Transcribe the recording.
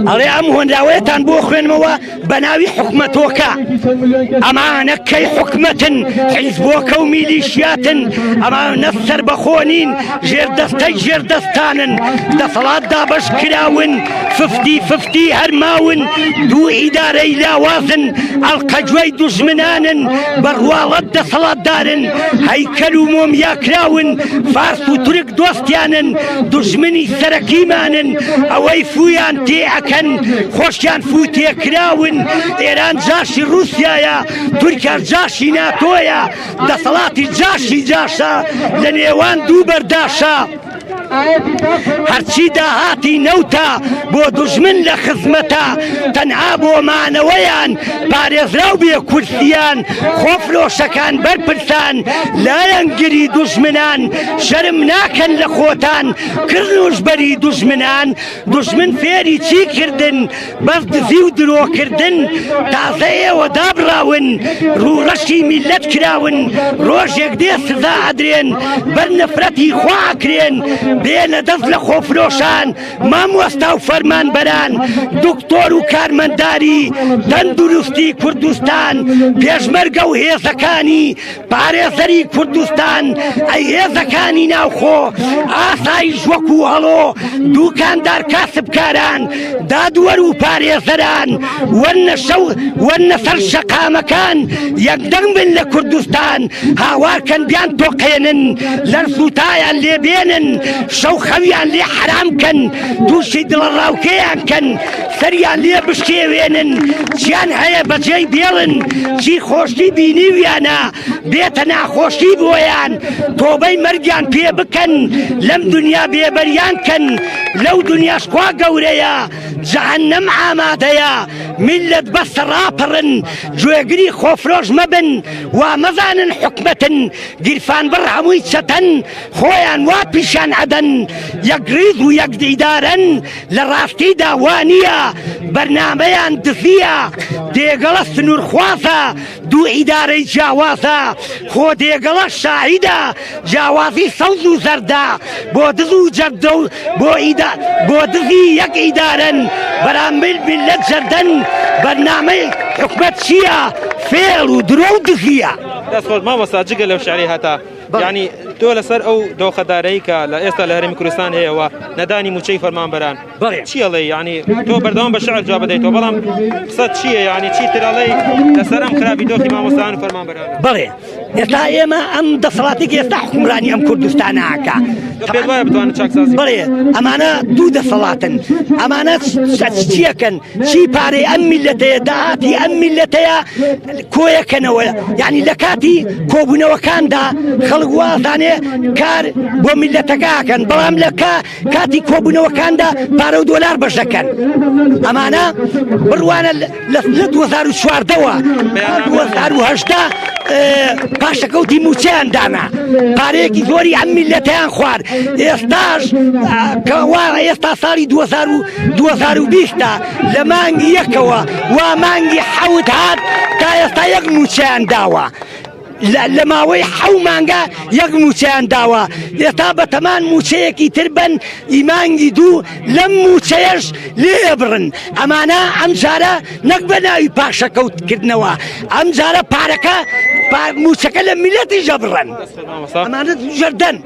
ئەڵێ ئەم هۆنراوەیەتان بۆ خوێنمەوە بە ناوی حکومەتۆکە. ئەمانە کەی حکومەتن، حیزبۆکە و میلیشیاتن، ئەمانە سەربەخۆ نین، ژێردەستەی ژێردەستانن، دەسەڵات دابەش کراون، ففتی ففتی هەر ماون، دوو ئیدارەی لاوازن، ئەڵقەگوێی دوژمنانن، بە ڕواڵەت دەسەڵاتدارن، هەیکەل و مۆمیا کراون، فارس و تورک دۆستیانن، دوژمنی سەرەکیمانن، ئەوەی فوویان تێ ئەکەن خۆشیان فوو تێ کراون، ئێران جاشی ڕووسیایە، تورکیاش جاشی ناتۆیە، دەسەڵاتی جاشی جاشە لە نێوان دوو بەرداشە. هەرچی داهاتی نەوتە بۆ دوژمن لە خزمەتە، تەنها بۆ مانەوەیان پارێزراو بێ کورسیان، خۆفرۆشەکان بەرپرسان لایەنگری دوژمنان، شەرم ناکەن لە خۆتان کڕنوش بەری دوژمنان، دوژمن فێری چی کردن بەس دزی و درۆ کردن، تازە ئێوە دابڕاون ڕووڕەشی میللەت کراون، ڕۆژێک دێ سزا ئەدرێن بەر نەفرەتی خوا ئەکرێن، بێنە دەست لە خۆفرۆشان مامۆستا و فەرمانبەران، دکتۆر و کارمەنداری تەندروستی کوردستان، پێشمەرگە و هێزەکانی پارێزەری کوردستان، ئەی هێزەکانی ناوخۆ، ئاسایش وەکو هەڵۆ، دوکاندار کاسبکاران، دادوەر و پارێزەران، وەرنە شەو وەرنە سەر شەقامەکان، یەکدەنگ بن لە کوردستان، هاوارکەن بیان تۆقێنن، لەرزوتایان لێ بێنن، شەو خەویان لێ حەرام کەن، تووشی دڵەڕاوکێیان کەن، سەریان لێ بشێوێنن، چیان هەیە بەجێی بێڵن، چی خۆشی بینیویانە بێتە ناخۆشی بۆیان، تۆبەی مەرگیان پێ بکەن، لەم دنیا بێبەریان کەن، لەو دنیاش خوا گەورەیە، جەهەنەم ئامادەیە، میللەت بەسە ڕاپەڕن، گوێگری خۆفرۆش مەبن، وا مەزانن حکومەتن، گیرفانبڕ هەمووی چەتەن، خۆیان وا پیشان ئەدەن، یەکڕیز و یەک ئیدارەن، لە ڕاستیدا وا نییە، بەرنامەیان دزییە، دێگەڵە سنوورخوازە، دوو ئیدارەی جیاوازە، خۆ دێگەڵە شاهیدە، جیاوازی سەوز و زەردە، بۆ دز و جەردە و بۆ ئیدا بۆ دزی یەک ئیدارەن، بەرامبەر میللەت جەردەن، بەرنامەی حکومەت چییە؟ فێڵ و درۆ و دزییە. دەست خۆش مامۆستا جگە لەو شعری هەتا یعنی تۆ لەسەر ئەو دۆخە دارایی کە لە ئێستا لە هەرێمی کوردستان هەیە و نەدانی موچەی فەرمانبەران چی ئەڵێ یعنی تۆ بەردەوام بە شعر جواب بدەیتەوە بەڵام قسە چییە یعنی چی تر ئەڵێی لەسەر ئەم خراپی دۆخی مامۆستایان و فەرمانبەران؟ بەڵێ ئێستا ئێمە ئەم دەسەڵاتێک ئێستا حکومرانی ئەم کوردستانە ئەکا پێت وایە بتوانن چاکسازی بەڵێ ئەمانە دوو دەسەڵاتن ئەمانە چیەکەن چی پارەی ئەم میلەتەیە داهاتی ئەم میلەتەیە کۆیەکەنەوە یعنی لە کاتی کۆبوونەوەکاندا خەڵک وازانێ کار بۆ میلەتەکەکەن بەڵام لە کا کاتی کۆبوونەوەکاندا پارە و دۆلار بەش دەکەن ئەمانە بڕوانە لە 2014ەوە 2018 پاشەکەوتی موچەیان دانا پارەیەکی زۆری ئەم میلەتیان خوارد ئێستاش کەوا ئێستا ساڵی 2020 لە مانگی یەکەوە وا مانگی حەوت هات تا ئێستا یەک موچەیان داوە لە ماوەی حەو مانگە یەک موچەیان داوە ئێستا بەتەمان موچەیەکی تر بن ئی مانگی دوو لەم موچەیەش لێ بڕن ئەمانە ئەم جارە نەک بە ناوی پاشەکەوت کردنەوە ئەم جارە پارەکە موچەکە لە میلەتی ژەبڕن ئەمانە ژەردەن.